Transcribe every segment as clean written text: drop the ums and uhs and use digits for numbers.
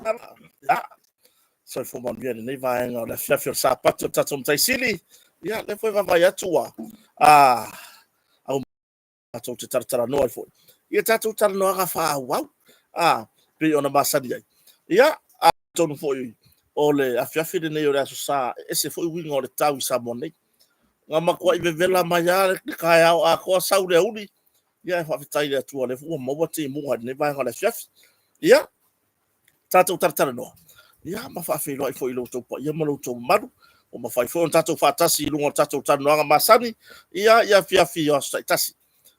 Ia, soifua manuia i lenei vaega o le afiafi o le Sapati o le tatou Matai Sili. Ia, lea foi e vaavaai atu ua au matou te talatalanoa ai foi i tatou talanoaga faaauau pei ona masani ai. Ia, atonu foi o le afiafi lenei o le Aso Sa, e ese foi uiga o le tau i Samoa nei. Na matuai vevela mai lava le taeao atoa sau le aoauli. Ia, ae faafetai i le Atua o lea foi ua maua timuga i lenei vaega o le afiafi. Ia, tatou talatalanoa, ia, ma faafeiloai foi i lo outou paia ma lo outou mamalu, ua mafai foi ona tatou faatasi i luga o le tatou talanoaga masani, ia, i afiafi o aso taitasi.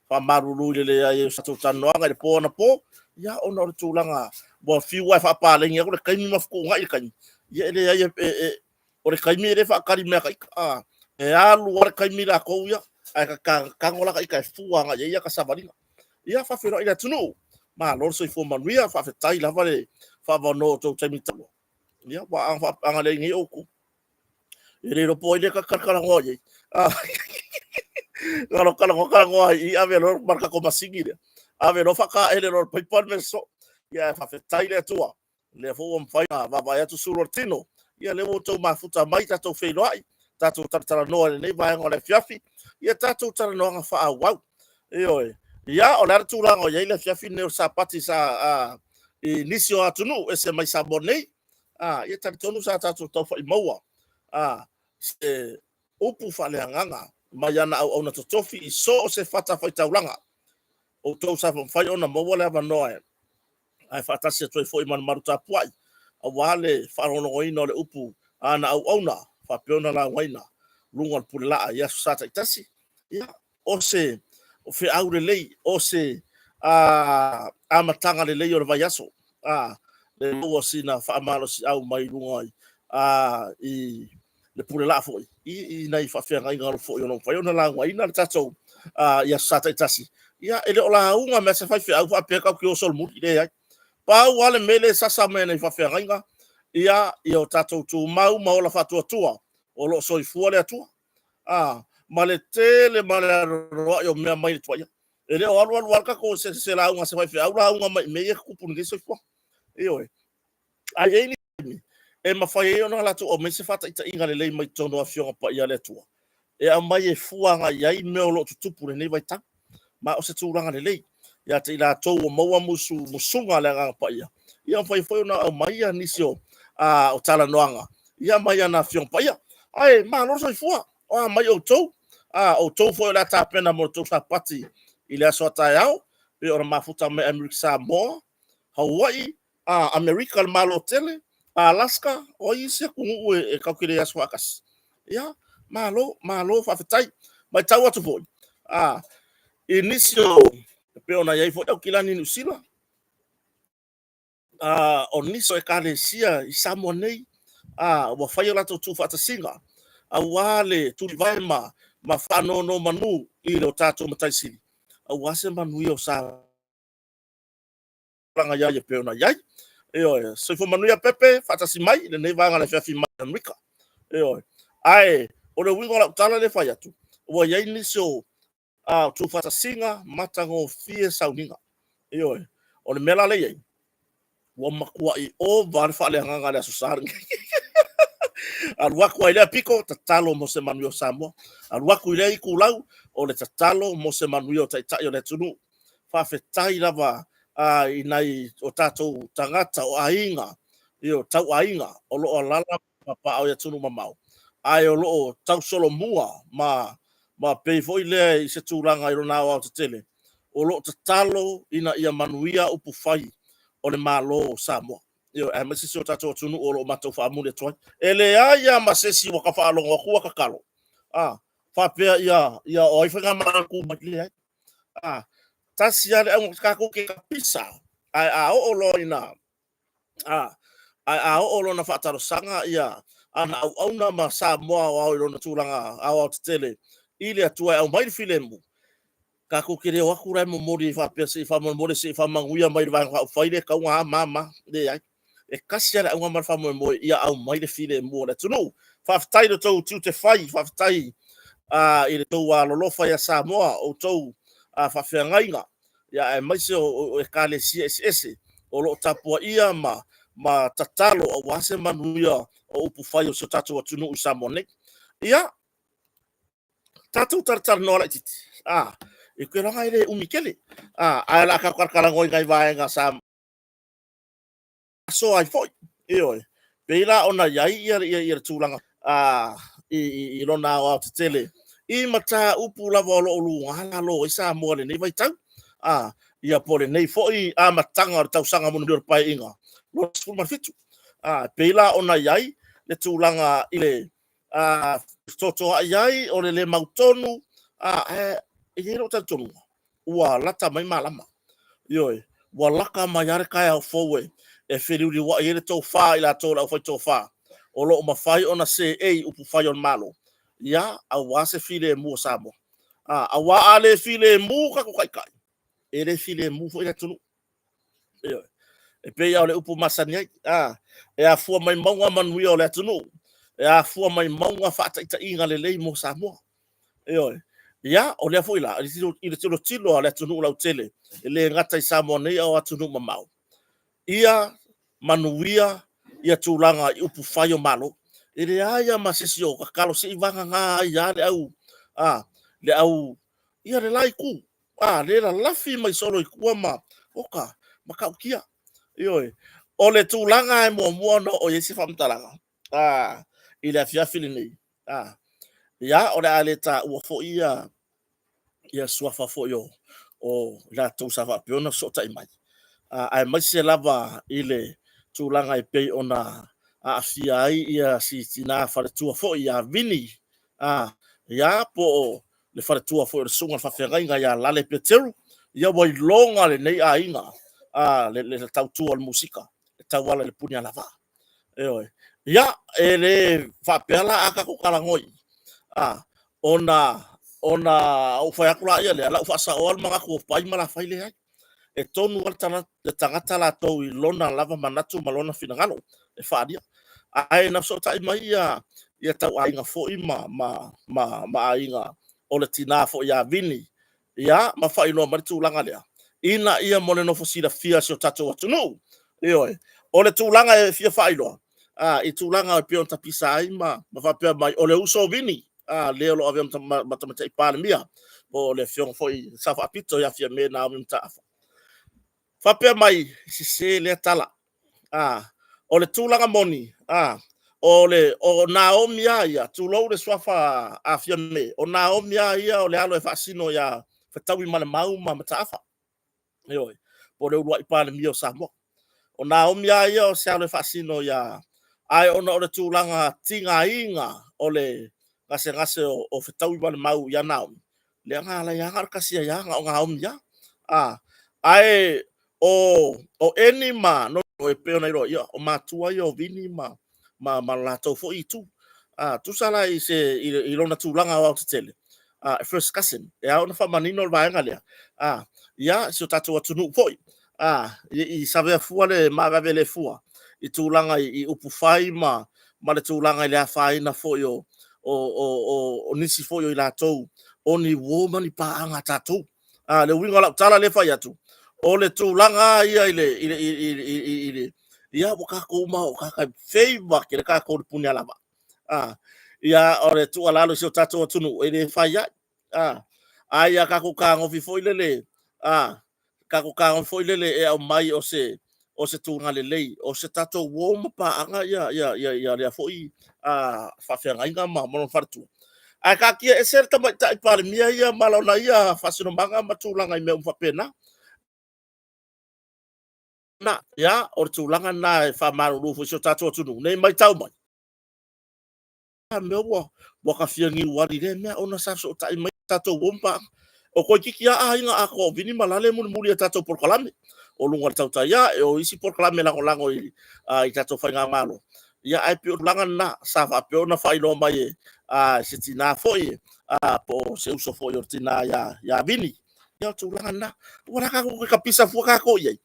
Faamalulu i le leai o se tatou talanoaga i le po anapo, ia, ona o le tulaga ua fiu lava e faapaleni atu le taimi ma fetuunai le taimi, ia, e leai, o le taimi e le faatali mea a ita, e alu lava le taimi latou ia, ae tago la ita e fua agai i ai ata savaliga. Ia, faafeiloai i le atunuu, malo le soifua manuia, faafetai lava le faavanoa o outou taimi taua. Ia, ua agalelei nei outou, e le iloa po o ai lea ta te talatalanoa i ai. Na o talanoa talanoa ai i, ave loa ma le tatou masini lea, ave loa faataele loa i le paipa le mea sosoo. Ia, ae faafetai i le Atua, lea foi ua mafai ona vaavaai atu sulu o le tino, ia lea ua outou mafuta mai tatou feiloai, tatou talatalanoa i lenei vaega o le afiafi, ia tatou talanoaga faaauau. Ioe. Ia, o le a le tulaga o i ai le afiafi lenei o le Sapati sa i nisi o atunuu ese mai Samoa nei? Ia talitonu sa tatou taufa'i maua se upu faaleagaga mai ana auauna totofi i so o se fatafaitaulaga. Outou sa mafai ona maua le avanoa e ae faatasi atu ai foi ma le malu tapuai, aua le faalogologoina o le upu a ana auauna faapea ona laugaina luga o le pule laa i aso Sa taitasi. Ia, o se feau lelei, o se amataga lelei o le vaiaso, le maua o sina faamalosiau mai luga i le pule laa foi i nai faafeagaiga foi o lo o mafai ona laugaina le tatou i Aso Sa taitasi. Ia, e le o lauga mai se faifeau faapea tatou te o solomuli, leai. Pau lava le mea lea e sasa mai nei faafeagaiga, ia, ia o tatou tumau ma ola faatuatua o lo o soifua le Atua. Ma le tele ma le anoanoai o mea mai le tuaia. E le o alu alu lava tatou se lauga se faifeau lauga mai i mea ia e tutupu i lenei soifuaga. Ioe. Ae i ai ni taimi e mafai ai ona latou aumai se faataitaiga lelei mai totonu o Afioga Paia a le Atua, e aumai e fua agai i ai mea o lo o tutupu i lenei vaitau. Ma o se tulaga lelei ia te i latou ua maua musu, musuga a le Agaga Paia, ia mafai foi ona aumai ia nisi o talanoaga ia mai ana Afioga Paia. Ae malo le soifua, o a mai outou, outou foi o le a tapena mo le tou Sapati i le aso a taeao, pei ona mafuta mai Amerika Samoa, Hawaii, Amerika le Malo tele, Alaska, o ai isi atunuu e tatou te le aso faatasi. Ia, malo, malo faafetai. Matau atu foi, i nisi o, e pei ona i ai foi Aukilani Niu Sila, o nisi o ekalesia i Samoa nei, ua fai o latou tuufaatasiga, aua le tulivae ma faanonomanu i lo tatou Matai Sili, aua se manuia o Samoa. Tulaga ia e pei ona i ai. Ioe, soifua manuia Pepe, faatasi mai i lenei vaega o le afiafi mai Amerika. Ioe. Ae o le uiga o lau tala lea e fai atu, ua i ai nisi o tuufaatasiga matagofie sauniga. Ioe. O le mea la lea e i ai, ua matuai ova le faaleagaga i le Aso Sa lenei. Alu atu ai lea pito, tatalo mo se manuia o Samoa. Alu atu i lea itulau, o le tatalo mo se manuia o Taitai o le atunuu. Faafetai lava i nai o tatou tagata o aiga, o tauaiga o lo o alaala ma papaaao i atunuu mamao, ae o lo o tausolomua ma pei foi lea i se tulaga i lona aoaotetele, o lo o tatalo ina ia manuia upufai o le Malo o Samoa. Ioe, aemaise si o tatou atunuu o lo o matou faamuli atu ai. E leai lava ma se isi ua ta faalogo atu ua tatalo, faapea ia o ai faigamalo tu mai, leai. Tasi lava le auga tatou te tapisa, ae a oo loa ina ae a oo loa ina faatalosaga ia ana auauna ma Samoa aoao i lona tulaga aoaotetele i le Atua e aumai le filemu, tatou te le o atu la e momoli faapea se i faamolemole se i faamanuia mai i le Vaega Faaupufai lea e tatau ona a ma ma. Leai. E tasi lava le auga ma le faamoemoe ia aumai le filemu o le atunuu. Faafetai i lo outou tiute fai, faafetai i le tou alolofa ia Samoa, outou faafeagaiga, aemaise o ekalesia eseese o lo o tapuaia ma ma tatalo aua se manuia o upufai o si o tatou atunuu i Samoa nei. Ia, tatou talatalanoa laitiiti, i koe laga e le umi tele, ae o le a tatou talatalanoa i nai vaega sa aso ai foi. Ioe, pei la ona i ai ia le tulaga i lona aoaotetele i mataupu lava o lo o luga lalo ai Samoa i lenei vaitau, ia po o lenei foi amataga o le tausaga mulimuli o le Paeaiga 2017. Pei la ona i ai le tulaga i le fetotoai ai o le le mautonu, ae e i ai lou talitonuga ua lata mai malama. Ioe, ua lata mai lava le taeao fou e feliuliuai ai le tofa a i latou o le aufaitofa o lo o mafai ona seei upufai o le Malo, ia, aua se filemu o Samoa. Aua a le filemu tatou taitai, e le filemu foi le atunuu. Ioe. E pei lava o le upu masani ai, e afua mai mauga manuia o le atunuu, e afua mai mauga faataitaiga lelei mo Samoa. Ioe. Ia, o lea foi la, i le tilotilo a le atunuu lautele, e le gata i Samoa nei a o atunuu mamao, ia manuia ia tulaga i upufai o Malo. E leai lava ma se isi o tatalo se i vagana ai lava le au, le au, ia le la itu, le lalafi mai solo i tua ma, oka, matautia. Ioe. O le tulaga e muamua ona oo i ai se faamatalaga i le afiafi lenei, ia, o le a le taua foi ia suafa foi o i latou sa faapea ona fesootai mai, aemaise lava i le tulaga e pei ona aafia ai si tina faletua foi ia Vini, ia, po o le faletua foi o le susuga i le faafeagaiga ia Lale Peteru. Ia ua iloga lenei aiga le tautua o le musika e tauala i le Punialavaa. Ioe. Ia, e le faapea la a tatou talanoa i i, ona ou fai atu laia lea, o le a ou faasaoa le manatu o Pai ma Lafai. Leai. E tonu lava le tagata latou i lona lava manatu ma lona finagalo e faaalia. Ae na fesootai mai ia tauaiga foi ma aiga o le tina foi ia Vini, ia, ma faailoa mai le tulaga lea, ina ia mo le nofo silafia e si o tatou atunuu. Ioe. O le tulaga e fia faailoa, i tulaga e pei ona tapisa ai ma faapea mai, o le uso o Vini, le o lo o avea ma Tamaitai Palemia, po o le Afioga foi i le Sao Faapito ia Fiame Naomi Mataafa. Faapea mai, e sese lea tala. O le tulaga moni, o Naomi lava ia, tulou le suafa a Fiame, o Naomi lava ia o le alo e faasino ia Fetauimalemau ma Mataafa. Ioe, po o le uluai Palemia o Samoa. O Naomi lava ia o se alo e faasino ia, ae ona o le tulaga tigaina o le gasegase o Fetauimalemau ia Naomi, lea na ala ai lava na o le tasi ai lava, na o Naomi lava. Ae o Eni ma Nono e pei ona iloa, ia, o matua ia o Vini ma le latou foi itu. Tusa la i se i lona tulaga aoaotetele, first cousin, e ao ona faamanino le vaega lea, ia, si o tatou atunuu foi, i savea fua le maavave le fua i tulaga i upufai ma le tulaga i le afaina foi o nisi foi o i latou o ni uo ma ni paaga a tatou. Le uiga o lau tala lea e fai atu, o le tulaga ia i le ia ua tatou uma o tagata e favor tele tatou i le Punialavaa. Ia, o le tuualalo i si o tatou atunuu, e le fai ai. A ia tatou fetagofi foi lele, tatou fetagofi foi lele e aumai o se tulaga lelei, o se tatou uo ma paaga ia lea foi faafeagaiga ma lona faletua. Ae taatia ese le tamaitai Palemia ia ma lana ia faasinomaga ma tulaga i mea uma faapena. Na, ia, o le tulaga lena e faamalulu foi i si o tatou atunuu, ne i matau mai, mea ua ta fia niuali i lea mea ona sa fesootai mai tatou uo ma paaga. O toeitiiti lava aiga atoa o Vini ma Lale e mulimuli i tatou polokalame o luga o le tautai ae o isi polokalame lagolago i tatou faigamalo. Ia, ae pei o tulaga lena sa faapea ona faailoa mai e se tina foi po o se uso foi o le tina ia Vini. Ia, o le tulaga lena. Ua le tatou toe tapisa fua tatou i ai,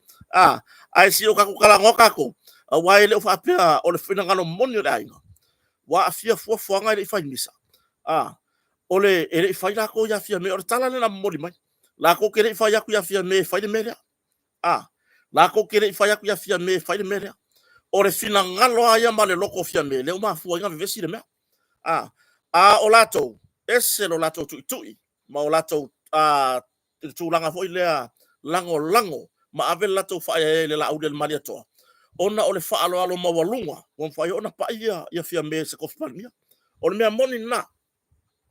ae se i o tatou talanoa tatou, aua e le o faapea o le finagalo moni o le aiga, ua aafia fuafuaga e le i fai misa, o le, e le i fai latou ia Fiame. O le tala lea na momoli mai, latou te le i fai atu ia Fiame e fai le mea lea. Latou te le i fai atu ia Fiame e fai le mea lea. O le finagalo lava ia ma le loto o Fiame lea ua mafua ai ona vevesi le mea. A, a o latou, ese lo latou tuitui ma o latou a, le tulaga foi lea lagolago ma ave le latou faaeaea i le Laauli a le Malietoa, ona o le faaaloalo maualuga ua mafai ona pai ia, ia Fiame i se tofi Palemia. O le mea moni lena.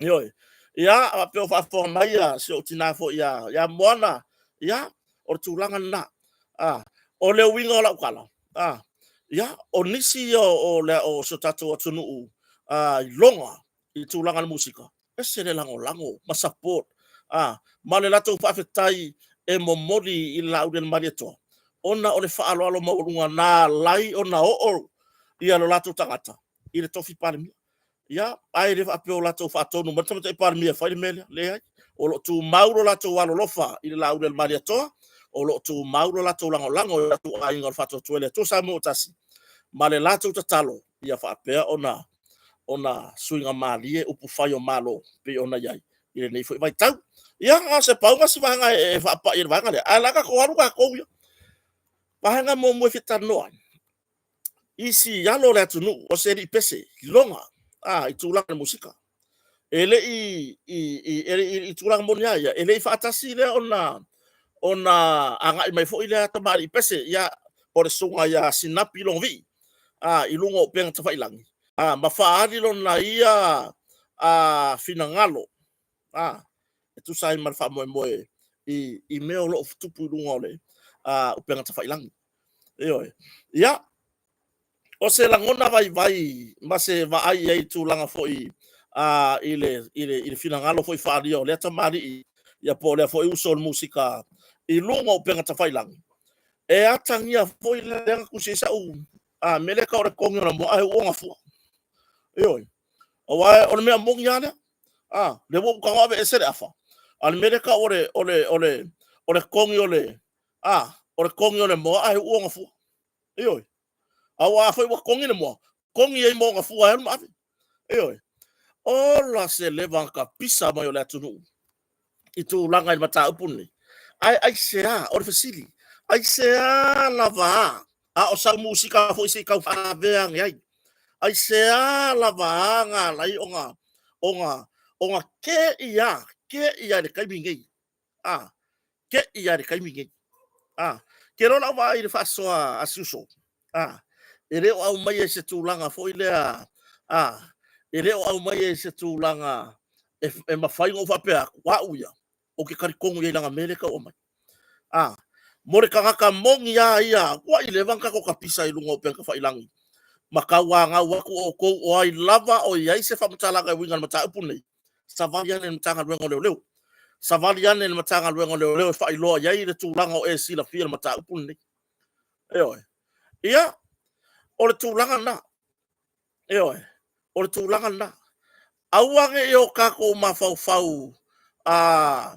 Ioe. Ia, faapea o faafofoga mai ia si ou tina foi ia, ia Moana, ia, o le tulaga lena. A, o le uiga o lau tala, a, ia, o nisi ia o, o, o si o tatou atunuu a, iloga i le tulaga o le musika, ese le lagolago ma support, a, ma le latou faafetai e momoli i le Laauli a le Malietoa, ona o le faaaloalo maualuga na ala ai ona oo ia lo latou tagata i le tofi Palemia. Ia, ae le faapea o latou faatonu mai le Tamaitai Palemia e fai le mea lea. Leai. O lo o tumau lo latou alolofa i le Laauli a le Malietoa, o lo o tumau lo latou lagolago i lo latou aiga o le Faatuatua i le Atua Samoa ua Tasi, ma le latou tatalo ia faapea ona ona suiga malie upufai o Malo pei ona i ai i lenei foi vaitau. Ia, na o se pau na si vaega e faapai i le vaega lea, ae o le a tatou alu tatou ia. Vaega muamua e fia talanoa ai, isi alo o le atunuu, o se alii pese, iloga a, i tulaga o le musika. E le i, i, i, i tulaga moni lava ia, e le i faatasi lea ona ona agai mai foi lea tamalii pese, ia, po o le susuga ia Sinapi Logovii, a, i luga o upega tafailagi, a, ma faaali lona ia a, finagalo, a, e tusa ai ma le faamoemoe i, i mea o lo o tupu i luga o le a, upega tafailagi. Ioe. Ia, o se lagona vaivai ma se vaai i ai i tulaga foi a, i, le, i, le, i le finagalo foi faaalia o lea tamalii ia po o lea foi uso o le musika i luga o upega tafailagi, e atagia foi lea na tusi ai sau a, mea lea e tau o le togi o le moa ae uu ona fua. Ioe. Aua o le mea moni lava lea. A, lea ua ou tago aveese le afa. A o le mea lea e tau o le, o le, o le, o le togi o le, a, o le togi o le moa ae uu ona fua. Ioe. Aua afai ua togi le moa, togi ai ma ona fua e alu ma ave. Ioe. Ola se leva na tapisa mai o le atunuu i tulaga i le mataupu lenei. Ae aisea, o le fesili, aisea lava a, a o sau musika foi se i tau faalavea ane ai, aisea lava a na ala ai ona, ona, ona te i a, te i a i le taimi nei, a, te i a i le taimi nei. A, ke loa lau vaai i le faasoa a si uso, a, e le o aumaia i se tulaga foi lea, a, e le o aumaia i se tulaga e, e mafai ona ou faapea atu, au ia, ou te talitonu i ai leaga mea lea e tau aumai. A, mo le tagata moni lava ia, ua i leva ona tatou tapisa i luga o upega tafailagi, ma tauanau atu outou o ai lava o i ai se faamatalaga e uiga i le mataupu lenei, savali ane i le Matagaluega o Leoleo. Savali ane i le Matagaluega o Leoleo e faailoa i ai le tulaga o e silafia le mataupu lenei. Ioe. Ia, o le tulaga lena. Ioe, o le tulaga lena. Aua ne i o tatou mafaufau a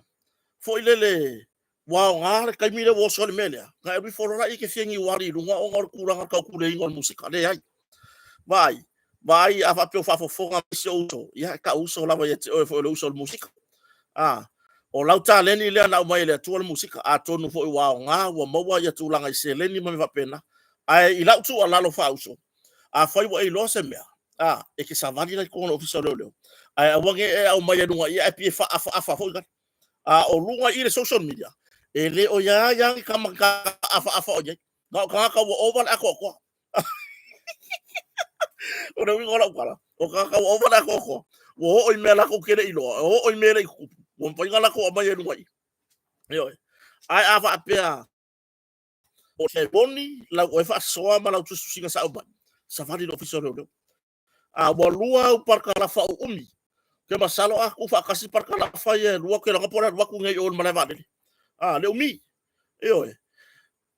foi lele ua aoga le taimi lea ua oso ai le mea lea, na e alu ifo loa lea e te fia niuali i luga ona o le tulaga o le taupuleina o le musika. Leai. Vaai, vaai a faapea o faafofoga mai si ou uso, ia e tau uso lava ia te oe foi o le uso o le musika. A, o lau taleni lea na aumai e le Atua le musika, atonu foi ua aoga, ua maua ia tulaga i seleni ma mea faapena. Ae i lau tuualalo faauso, afai ua e iloa se mea, a, e te savali la i totonu o le Ofisa o Leoleo, ae aua ne i e aumaia i luga i i ae pei e faaafaafa foi lale. A o luga i i le social media, e le o i ai lava ni tama afaafa o i ai. Na o tagata ua ova le atoatoa. O le uiga o lau tala, o tagata ua ova le atoatoa, ua oo i mea latou te le i iloa, ua oo i mea e le i tutupu, ua mafai ona latou aumaia i luga i i. Ioe. Ae a faapea o le moni lau oe faasoa ma lau tusitusiga sa aumai, savali i le Ofisa o Leoleo. A ua lua au parakalafa uumi, ke masalo a tuu faatasi parakalafa ia e lua, ou te iloa po o le alu atu nei i o i le malae vaalele. A, le umi. Ioe.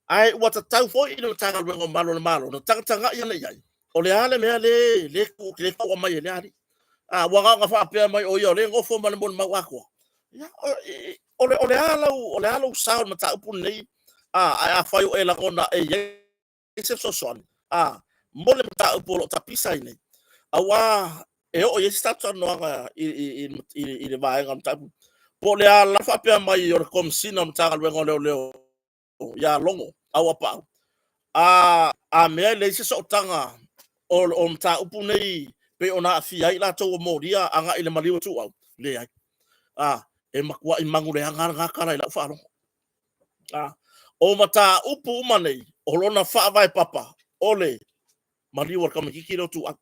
Ae ua tatau foi i le Matagaluega o Malu o le Malo ona tagatagai ane i ai, o le a le mea le le le tau aumai e lea alii. A, ua na ona faapea mai o ia o lea e nofo ma le molimau atoa. Ia, o le, o le a lau, o le a lou sao i le mataupu lenei? A, ae afai o e lagona e i ai se fesoasoani, a, mo le mataupu o lo o tapisa ai nei, aua e oo i ai se tatou talanoaga i, i, i, i, i le vaega o le mataupu. Po o le a la faapea mai o le Komesina o Matagaluega o Leoleo ia Logo Auapaau. A a mea e leai se sootaga o mataupu nei pei ona aafia ai i latou ua molia agai i le maliu e ituau? Leai. A, e matuai manuleaga lava lena tala i lau faalogo. A, o mataupu uma nei, o lona faavae papa, o le maliu o le tamaitiiti lea o Tuau.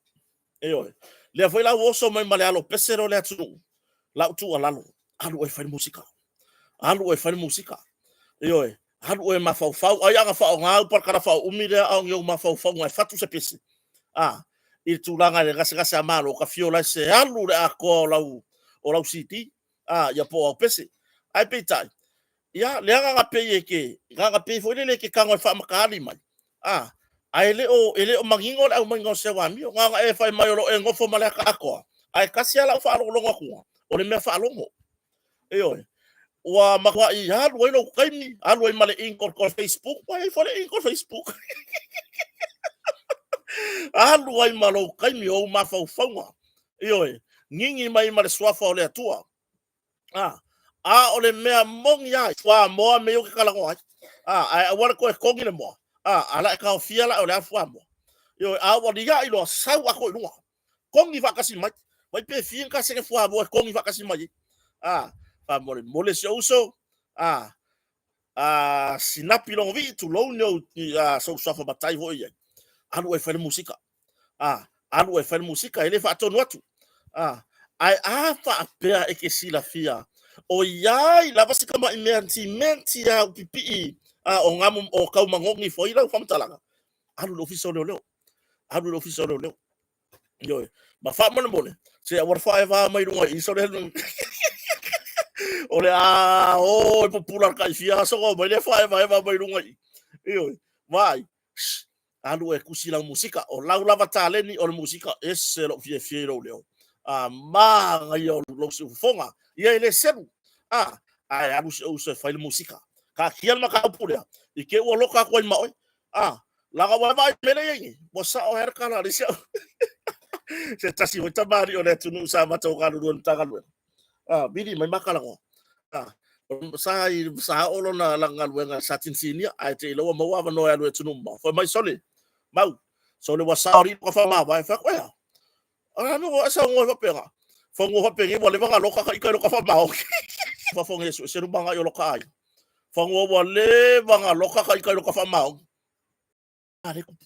Ioe. Lea foi la ua oso mai ma le alo pese lea o Leatinuu, lau tuualalo, alu oe e fai le musika. Alu oe e fai le musika. Ioe. Alu oe e mafaufau. Ai ana faaaoga au palakala faaumi lea a o ni ou mafaufauga e fatu se pese. A, i le tulaga i le gasegase a Malo, ka fio la se alu le atoa o lau CD. A, ia po o au pese. Ae peitai, ia, le agaga pei e te, agaga pei foi lele e te tago e faamataali mai, a, ae e le o manino le aumaiga o seu amio. Na ona e fai mai o lo o e nofo ma le ata atoa, ae tasi lava lau faalogologo atuga, o le mea faalogo. Ioe. Ua matuai alu ai lou taimi, alu ai ma le ink o le Facebook, ua i ai foi le ink o le Facebook. Alu ai ma lou taimi o ou mafaufauga. Ioe. Gigi mai ma le suafa o le Atua. A, a o le mea moni lava, fuamoa mea ou te talanoa ai. A, ae aua le toe togi le moa. A, a la e taofia la o le a fuamoa. Ioe, a ua liai loa, sau atoa i luga. Togi faatasi mai. Vai pe fia ni kasene fuamoa e togi faatasi mai ai. A, faamolemole si ou uso. A, a sinapi logovii, tulou ni ou, a, sou suafa matai foi i ai. Alu oe e fai le musika. A, alu oe e fai le musika, e le faatonu atu. A, ae a faapea e te silafia, ʻoiai lava si tamaʻi mea timenti a u pipii a o gamu o taumagogi foi lau faamatalaga, alu i le ofisa o leoleo. Alu i le ofisa o leoleo. Ioe. Ma faamolemole, se aua le faaevā mai luga i i, sole o le a o e pupula le tai fia aso ona omai lea faaevaeva mai luga i i. Ioe. Vaai, shh, alu e tusi lau musika. O lau lava taleni o le musika, ese lou fiafia i lou leo. A manaia o lou siufofoga. Ia e le selu. A, ae alu si ou uso e fai le musika. Taatia le mataupu lea, i te i ua loka atu ai ma oe. A, leaga ua e vaai i le mea lea e i ai nei, ua sao ai lava le tala a le isi au. Se tasi foi tamalii o le atunuu sa matou galulue i le Matagaluega. A, vili mai ma talanoa. A, sa i sa oo lona lana galuega sa tinisinia, ae te i loa ua maua avanoa e alu i atunuu mamao. Fai mai, sole, mau, sole ua sao alii ka faamavae. Fai atu, ea, o le a mea ua e saunoa ai faapena? Fanua faapenei ua leva ona loka ta ita i loka faamaoni. Fafo nei suesue luma agai o loka aiga. Fanua ua leva ona loka ta ita i loka faamaoni. A le kupu.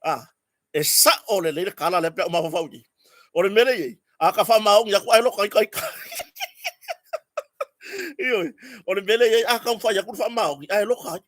A, e sa'o lelei le tala lea pe a ou mafaufau i ai. O le mea lea e i ai, a ka faamaoni atu ae loka ita ita. Ioe, o le mea lea e i ai, a taumafai atu le faamaoni ae loka ai.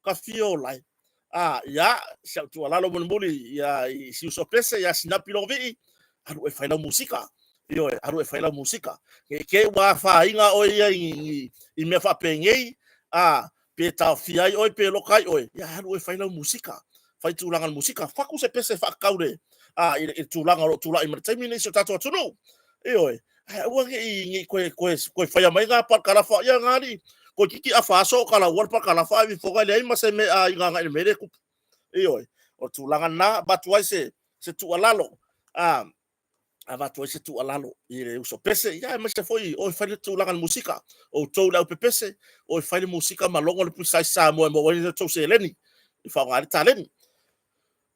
Ka fia o lae. A, ia, si au tuualalo mulimuli ia i si uso pese ia Sinapi Logovii, alu e fai lau musika. Ioe, alu e fai lau musika. Ne i te i ua afaina oe ia i mea faapenei, a, pe taofia ai oe pe loka ai oe, ia alu oe fai lau musika. Fai tulaga o le musika, fatu se pese e faatatau le, a, i le tulaga o lo o tulai mai le taimi nei i si o tatou atunuu. Ioe, ae aua ne i, ne i toe, toe, toe faia mai ngā parakalafa, ia ngā alii, toeitiiti afa aso o kalaua le parakalafa ae vifoga e leai ma se mea a inga agai i le mea lea e tupu. Ioe, o le tulaga lena, avatu ai se, se tuualalo, a, avatu ai se tuualalo i le uso pese, ia aemaise foi o e fai le tulaga i le musika, outou le aupepese, o e fai le musika ma logo le Precise Samoa e maua ai le tou seleni e faaaoga ai le taleni.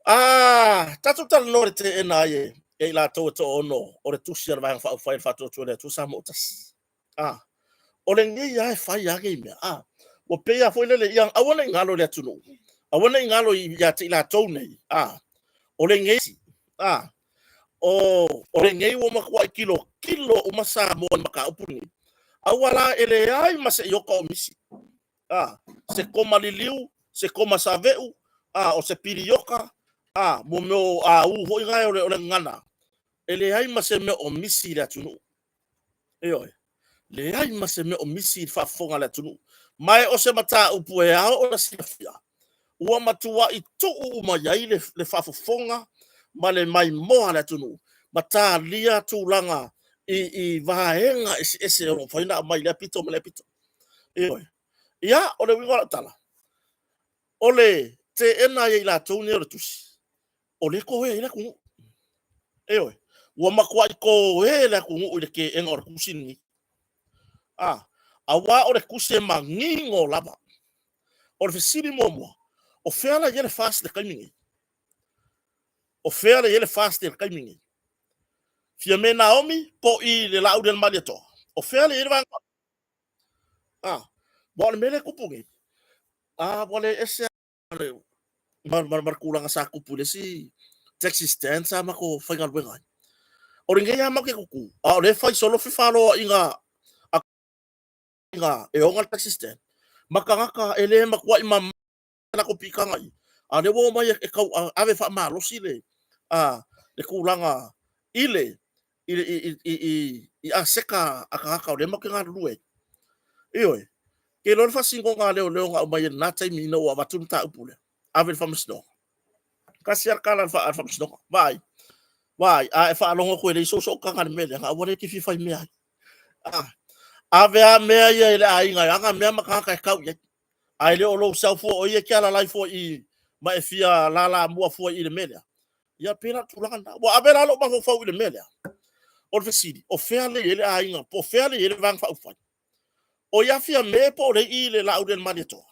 A tatou talanoa i le teena ai e i latou e toaono o le tusi a le Vaega Faaupufai a le Faatuatua i le Atua Samoa ua Tasi. A, o lenei lava e fai lava nei mea. A, ua pei lava foi lele, ia aua ne i galo i le atunuu, aua ne i galo ia te i latou nei, a, o lenei, a, o lenei ua matuai tilotilo uma Samoa i le mataupu lenei. Aua la e leai ma se iota o misi. A, se koma liliu, se koma save'u, a, o se pilioka, a, mo mea o au foi na o le gagana, e leai ma se mea o misi i le atunuu. Ioe, leai ma se mea o misi i le faafofoga a le atunuu. Ma e o se mataupu e ao ona silafia, ua matuai tuu uma i ai le faafofoga ma le maimoa a le atunuu, ma talia tulaga i vaega eseese o lo o mafai ona aumai i lea pito ma lea pito. Ioe. Ia, o le uiga o lau tala, o le teena ai e i latou nei o le tusi, o lea e toea ai le atunuu. Ioe. Ua matuai toea le atunuu i le teena o le tusi lenei. A, aua o le tusi e manino lava. O le fesili muamua, O fea la i ai le FAST i le taimi nei? O fea la i ai le FAST i le taimi nei? Fiame Naomi po o i le Laaulialemalietoa? O fea la i ai le vaega? Ah, aua o le mea lea e tupu nei, ah, ua le ese ma le tulaga sa tupu i le isi taxi stand sa matou faigaluega ai. O lenei lava matou te tutu, a o lea e fai solo fefaloaiga a e ona le taxi stand ma tagata e le matuai mama latou piitaga i, a o lea ua omai e tau ave faamalosi le tulaga i le i i i i i aseta a tagata o lea matou te galulue ai. Ioe. Ke iloa le faasinoga a leoleo na aumai i lena taimi ina ua avatu le mataupu lea, ave i le faamasinoga. Tasi lava le tala a le faamasinoga, vaai, vaai, a e faalogo atu e leai sou sootaga i le mea lea, na aua laia e te fia fai mea ai. Ah, ave lava mea ia i le aiga e ana mea ma tagata e tau i ai. Ae le o lou sau fua o ia e te alalai fua i i ma e fia lalamua fua i le mea lea. Ia pei la o le tulaga lena. Ua ave la lou mafaufau i le mea lea. O le fesili, o fea lea e i ai le aiga, po o fea lea e i ai le Vaega Faaupufai? O ia Fiame po o lea e i i le Laaulialemalietoa?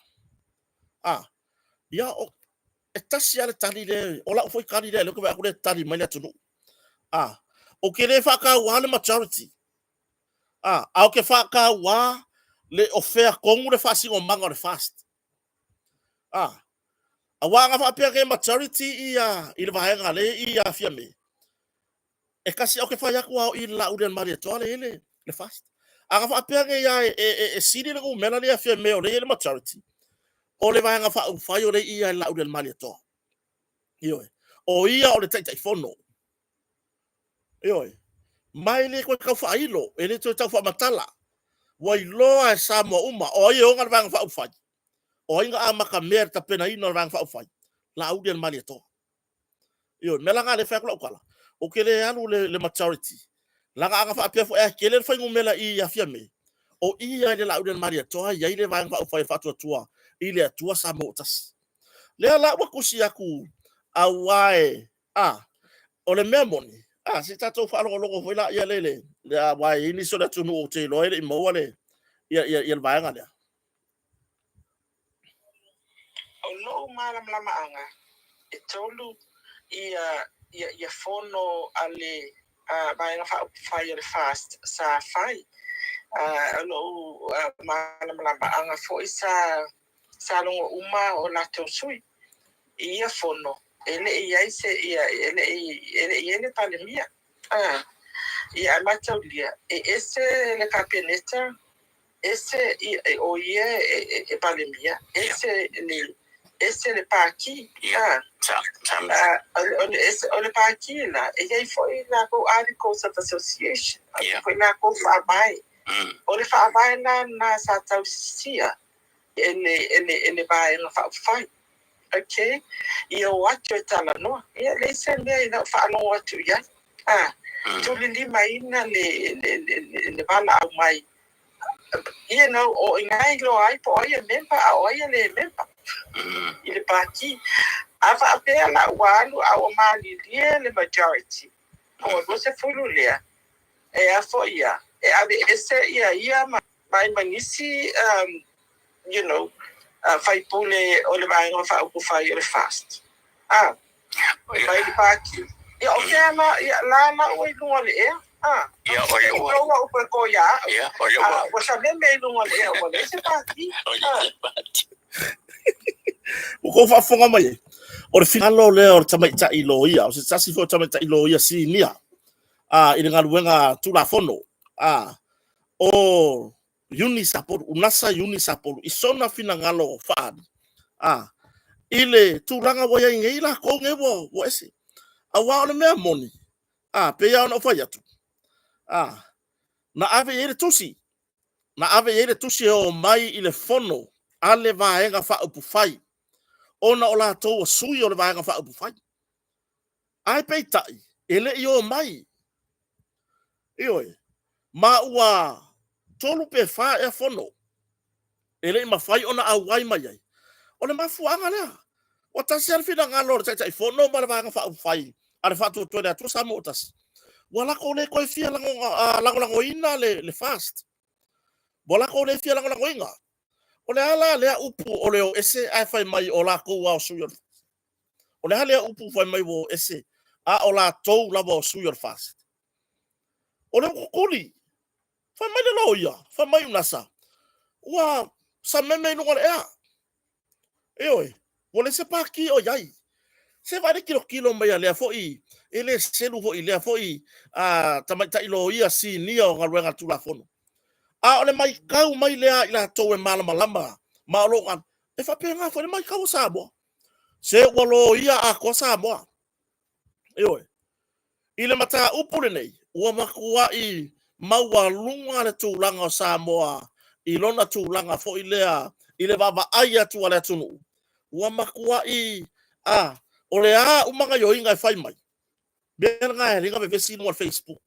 A, ia, o, e tasi lava le tali lea, o lau foi tali lea, lea ou te vaai atu lea e tali mai le atunuu. A, ou te le faatauaina le majority. A, ae ou te faataua le o fea tonu le faasinomaga o le FAST. A, aua ana faapea nei e majority ia i le vaega lea e i ia Fiame, e tasi, ou te fai atu lava o i le Laaulialemalietoa lea e i ai le FAST. Ana faapea nei lava e sili le numera lea ia Fiame o lea e i ai le majority, o le Vaega Faaupufai o lea e i i le Laaulialemalietoa. Ioe. O ia o le Taitaifono. Ioe. Ma e le toe tau faailo, e le toe tau faamatala. Ua iloa e Samoa uma, o ai e ona le Vaega Faaupufai? O ai na amata mea i le tapenaina o le Vaega Faaupufai? Laaulialemalietoa. Ioe, o le mea la lena lea e fai atu lau tala, ou te le alu i le majority, leaga ana faapea foi ae tele le fuainumera i i ia Fiame, o i lava i le Laaulialemalietoa e i ai le Vaega Faaupufai o le Faatuatua i le Atua Samoa ua Tasi. Lea la ua tusi atu aua e, a, o le mea moni, a, se i tatou faalogologo foi laia lea, aua e i ai nisi o le atunuu ou te iloa e le i maua le, ia, ia, ia le vaega lea. O lou malamalamaaga, e tolu ia fono a le Vaega Faaupufai a le FAST sa fai. O lou malamalamaaga foi sa logo uma o latou sui i ia fono, e le i i ai se e le i i ai le Palemia. Ia ae mataulia, e ese le Kapeneta, ese o ia e Palemia, ese le ese le Pati. O le Pati la, e i ai foi latou Articles of Association, e i ai foi latou faavae. O le faavae la lena sa tausisia e le Vaega Faaupufai. Okay? Ia o atu e talanoa. Ia, leai se mea i lau faalogo atu i ai. Ah, tulilimaina le valaau mai. O i ina e iloa ai po o ai e member a o ai e le member i le pati. A faapea la ua alu a ua malilie le majority, po o 20 lea, e a foi ia, e aveese ia ia ma ma nisi faipule o le Vaega Faaupufai o le FAST. Ah, mai le pati. Ia o fea la, ia, la la ua i luga o le ea. Ah, Ia, o le ua. Ua upu e ko ia au. Ia, o le ua. Ah, ua sameme i luga o le ea, ua leai se pati. O leai se pati. Ua tou faafofoga mai ai, o le finagalo lea o le tamaitai loia, o se tasi foi o tamaitai loia sinia i le galuega Tulafono, o Iuni Sapolu, Unasa Iuni Sapolu, i sona finagalo faaali, i le tulaga ua i ai nei lakou nei ua ese. Aua o le mea moni, pei lava ona ou fai atu, na ave i ai le tusi, na ave i ai le tusi e oo mai i le fono a le Vaega Faaupufai, ona o latou o sui o le Vaega Faaupufai. Ae peitai, e le i o mai. Ioe, ma ua 3 pe 4 ea fono e le i mafai ona auai mai ai. O le mafuaaga lea, ua tasi lava le finagalo o le Taitaifono ma le Vaega Faaupufai a le Faatuatua i le Atua Samoa ua Tasi, ua latou le toe fia lagolagoina le FAST. Ua latou le fia lagolagoina. O le a la lea upu o le o ese ae fai mai o latou lava o sui o le FAST? O le a lea upu fai mai ua o ese a o latou lava o sui o le FAST? O le upu kuli, fai mai le loia, fai mai Unasa, ua sameme i luga o le ea. Ioe, ua leai se pati o i ai. Se vaai le tilotilo mai a lea foi, e le selu foi i lea foi tamaitai loia sinia o galuega a le Tulafono. A o le matau mai lea a i latou e malamalama ma o lo o e faapena foi le matau a Samoa. Se ua loia atoa Samoa. Ioe. I le mataupu lenei, ua matuai maualuga le tulaga o Samoa i lona tulaga foi lea i le vaavaai atu a le atunuu, ua matuai, a, o le a uma gaoioiga e fai mai, mea lena e ala ai ona vevesi luga o le Facebook,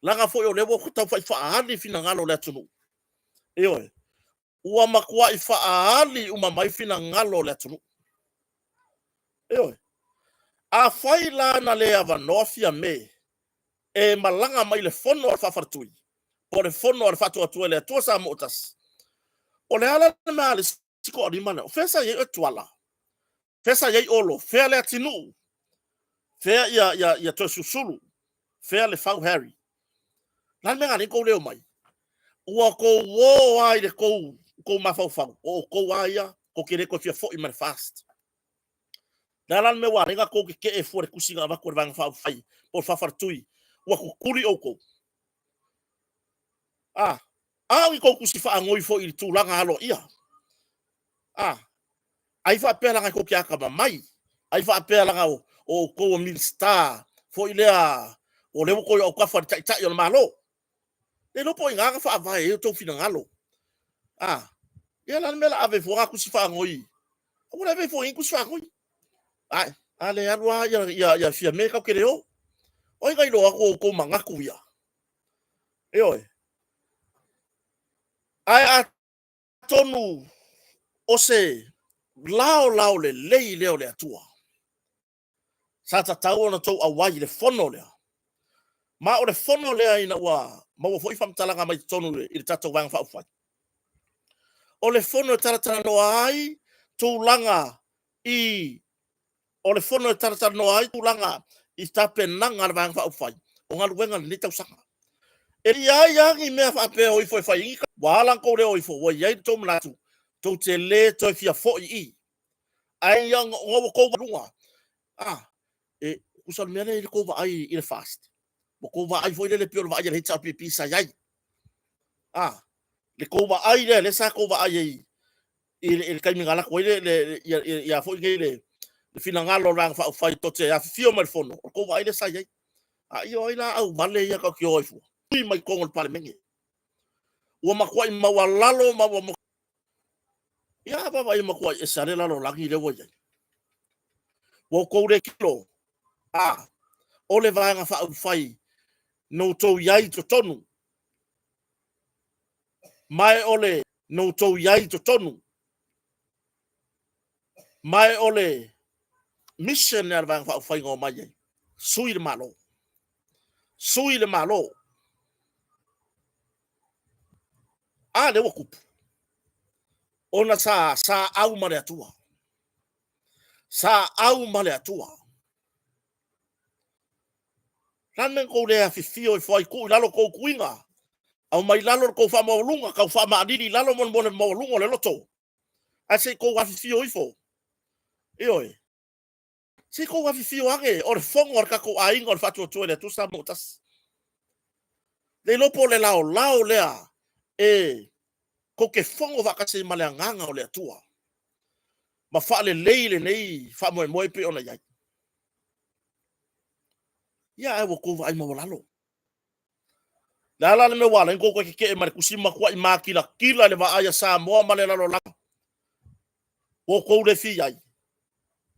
leaga foi o lea ua tau fai faaali finagalo o le atunuu. Ioe. Ua matuai faaali uma mai finagalo o le atunuu. Ioe. Afai la na le avanoa Fiame e malaga mai i le fono a le faafaletui, po o le fono a le Faatuatua i le Atua Samoa ua Tasi, o le a la le mea a le isi toalima lea? O fea sa i ai oe Tuala? Fea sa i ai Olo? Fea Leatinuu? Fea ia Toesulusulu? Fea Lefau Harry? O le a le mea na ala ai ona tou le omai? Ua tou o lava i le tou mafaufau, o outou lava ia, tou te le toe fia foi mai i le FAST. O le a la le mea ua ala ai ona tou tetee fua i le tusi na avatu e le Vaega Faaupufai po o le Faafaletui, ua tutuli outou? A, a o ni tou tusi faanoi foi i le tulaga aloaia? A, ai faapea leaga tou te atamamai, ai faapea leaga o outou o Minisita foi lea o lea ua outou i autafa i le Taitai o le Malo. Le iloa po o i ina na faavae ai outou finagalo. A, ia o le a le mea o le a ave ai fua na tusi faanoi? Aua le avea fua i ni tusi faanoi. Ai, a le alu lava ia Fiame tatou te le o. O ai na iloa atu o outou manatu ia? Ioe. Ae atonu o se laolao lelei lea o le Atua sa tatau ona outou auai i le fono lea. Ma o le fono lea ina ua maua foi faamatalaga mai totonu i le tatou Vaega Faaupufai, o le fono e talatalanoa ai tulaga i o le fono e talatalanoa ai tulaga i tapenaga a le Vaega Faaupufai o galuega i lenei tausaga. E leai lava ni mea faapea o ifo e fai ai ni Ua ala ona tou le o ifo, ua i ai le tou manatu, tou te le toe fia foi i i. Ae ia ona ua outou luga, a, e tusa o le mea lea i le tou vaai i le FAST, ua tou vaai foi lele pei o le vaai a le HRPP sa i ai. A, le tou vaai lea, lea sa tou vaai ai i le taimi na alu atu ai le, ia foi nei le finagalo o le Vaega Faaupufai tou te afifio mai i le fono, o le tou vaai lea sa i ai. A ia o ai la auvale ia tatou te o ai fua? Ui mai totonu o le Palemene. Ua matuai maualalo ma ua Ia a vaavaai e matuai ese lava le lalolagi lea ua i ai. Ua outou le tilo, a, o le Vaega Faaupufai na outou i ai i totonu, ma e o le na outou i ai i totonu, ma e o le mission lea a le Vaega Faaupufai na omai ai, sui le Malo. Sui le Malo. A lea ua tupu, ona sa sa au ma le Atua. Sa au ma le Atua. La le mea tou le afifio ifo ai, tuu i lalo tou tuiga, aumai i lalo le tou faamaualuga, tau faamaalili i lalo mo le maualuga o le loto, ae se i tou afifio ifo. Ioe. Se i tou afifio ane, o le fono a le tatou aiga o le Faatuatua i le Atua Samoa ua Tasi. Le iloa po o le laolao lea e tou te fono faatasi ai ma le Agaga o le Atua ma faalelei lenei faamoemoe pei ona i ai. Ia, ae ua outou vaai maualalo. Le a la le mea ua ala ai ona outou toe tetee mai le tusi ma matuai matilatila i le vaai a Samoa ma le lalolagi? Ua outou le fia i ai.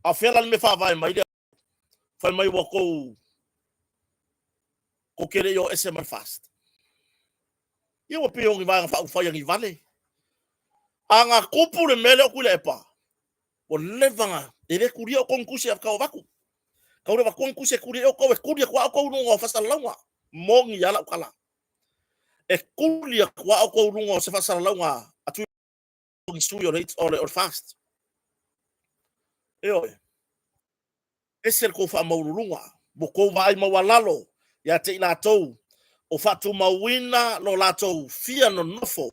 A o fea la le mea e faavae mai le fai mai ua outou tou te le i o ese ma le FAST? Ia ua pei o ni vaega faaupufai a ni vale. A na tupu le mea lea o Tuilaepa, ua leva na, e le tulia outou ni tusi e tau avatu. Tau le avatua ni tusi e tuli ai outou, e tuli atu lava outou i luga o faasalalauga. Moni lava lau tala. E tuli atu lava outou i luga o se faasalalauga a Tuilaepa. totogi sui o le, o le, o le FAST. Ioe. Ese le kou faamaualuluga, ua kou vaai maualalo ia te i latou o faatumauina lo latou fia nonofo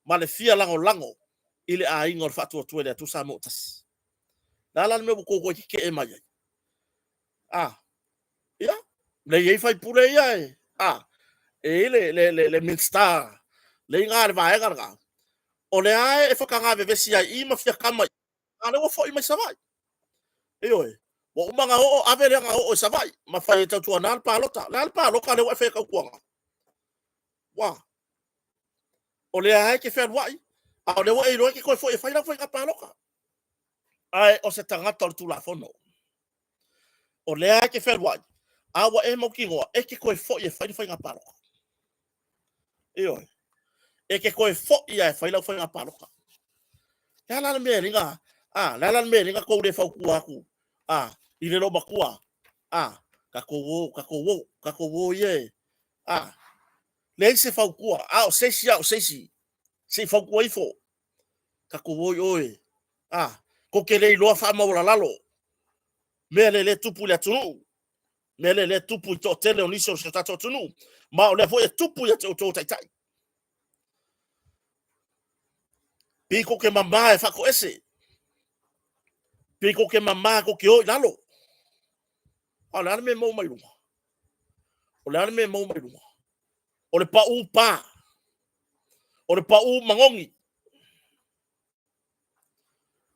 ma le fia lagolago i le aiga o le Faatuatua i le Atua Samoa Tasi. Le a la le mea ua tou toe tetee mai ai? A, ia, lea e i ai faipule ia e, a, e i ai le, le, le, le Minisita le i na le vaega lena, o lea e fataga vevesi ai i ma fia kama i a lea ua foi mai Savaii. Ioe, ua uma ona oo, ave lea na oo i Savaii, ma fai e tautuana le palota. Le a le palota lea ua e fai e tautuana? Ua, o lea e te fealuai, a o lea ua e iloa e te toe foi e fai lau faiga palota. Ae o se tagata o le Tulafono. O lea e te fealuai, a ua e mautinoa, e te toe foi e fai le faiga palota. Ioe. E te toe foi lava e fai lau faiga palota. Le a la le mea e liga, a, le a la le mea e liga tou le fautua atu, a, i le loomatua, a, tatou o, tatou o, tatou o ia e, a, leai se fautua, a o se isi, a o se isi, se i fautua ifo, tatou o i o e, a, tou te le iloa faamaualalalo, mea lea e tupu i le atunuu, mea lea e tupu i toatele o nisi o si o tatou atunuu, ma o lea foi e tupu ia te outou taitai. Pei kou te mamā e faatoese. Pei kou te mamā kou te o i lalo. A o le a le mea e maua mai luga? O le a le mea e maua mai luga? O le paū pā. O le paū manogi.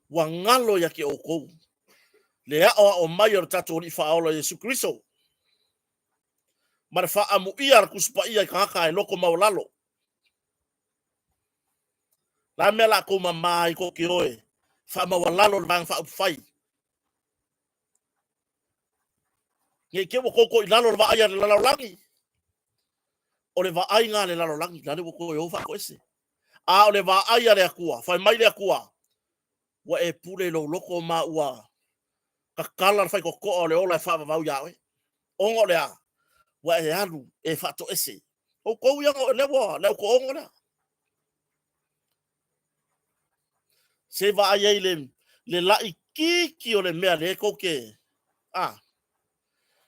Ua galo ia te outou le aoao mai o le tatou Alii Faaola Iesu Keriso ma le faaamuia a le Tusi Paia i tagata e loto maualalo. La mea la kou mamā ai kou te o e faamaualalo le Vaega Faaupufai. Nei te ua kou i lalo le vaai a le lalolagi. O le vaaiga a le lalolagi, la le ua toe o faatoese. A o le vaai a le Atua, fai mai le Atua, ua e pule i lou loto ma ua tatala le faitotoa o le ola e faavavau iā oe. Ona o le a? Ua e alu e faatoese. Outou ia, lea ua, le au toongo lea. Se vaai ai le, le laititi o le mea lea tou te, a,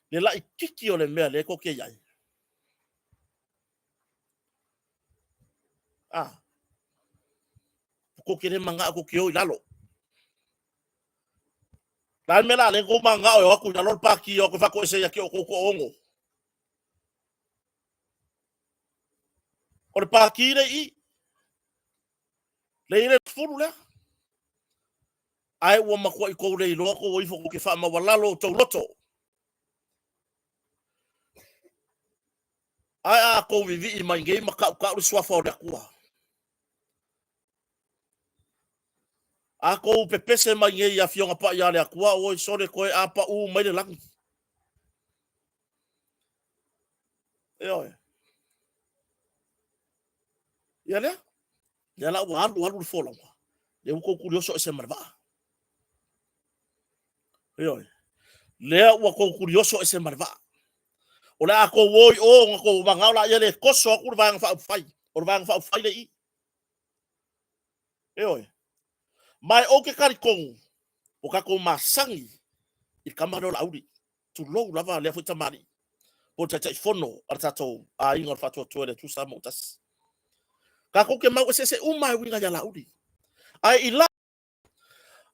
le laititi o le mea lea tou te i ai. A, tou te le manao tou te o i lalo. La le mea la le tou manao e o atu i lalo le pati o atu e faatoese ia te outou toongo. O le pati le i, le i le fulu lea. Ae ua matuai tou le iloa tou ifo tou te faamaualalo o tou loto. Ae a tou vivii mai nei ma tautau le suafa o le Atua. A tou pepese mai nei i Afioga Paia a le Atua, oi sole toe a paū mai le lagi. Ioe. Ia lea. Lea la ua alu alu le folauga. Lea ua tou tulioso ese ma le vaa. Ioe. Lea ua tou tulioso ese ma le vaa. O le a tou o i o ona tou manao laia le toso atu le Vaega Faaupufai. O le Vaega Faaupufai le i. Ioe. Ma e ou te talitonu, ua tatou masani i le tama lea o Laauli. Tulou lava lea foi tamalii, po o le Taitaifono a le tatou aiga o le Faatuatua i le Atua Samoa ua Tasi. Tatou te mau eseese uma e uiga ia Laauli. Ae i la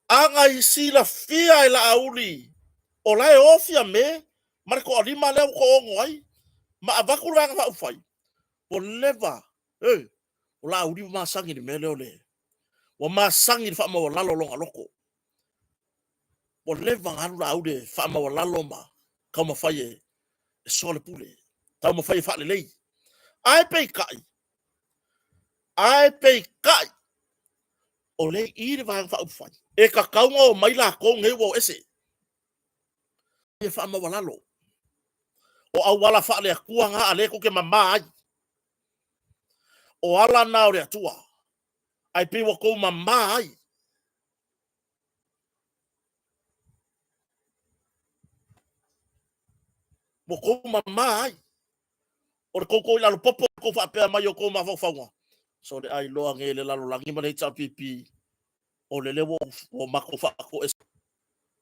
aga i silafia e Laauli, o la e o Fiame ma le toalima lea ua toaono ai, ma avatu le Vaega Faaupufai, ua leva, e, o Laauli ua masani i le mea lea o le, ua masani i le faamaualalo o lona loto. Ua leva ona alu Laauli e faamaualalo ma taumafai e soalepule, taumafai e faalelei. Ae peitai, ae peitai, o lea e i i le Vaega Faaupufai, e tatau ona omai latou nei ua o ese e faamaualalo. O auala faale-Atua na a lea tou te mama ai. O ala na o le Atua, ae pei ua tou mama ai. Ua tou mama ai. O le tou i lalo popo, tou faapea mai o tou mafaufauga, sole ailoa nei le lalolagi ma le HRPP. O lele ua ua matou faatoese.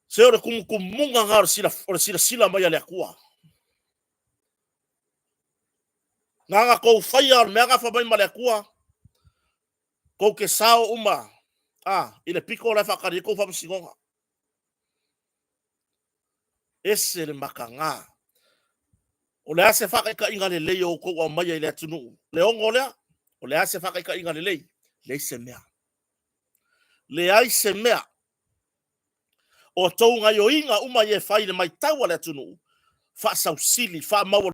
Se o le tumutumuga na o le sila, o le silasila mai a le Atua. Na na tou faia o le mea gafa mai ma le Atua, tou te sao uma a, i le pito la e faatali ai tou faamasinoga. Ese le mataga. O le a se faataitaiga lelei o outou aumaia i le atunuu? Le ono lea, o le a se faataitaiga lelei? Leai se mea. Leai se mea. O tou gaioiga uma ia e fai i le matau a le atunuu, faasausili, faamaualuga.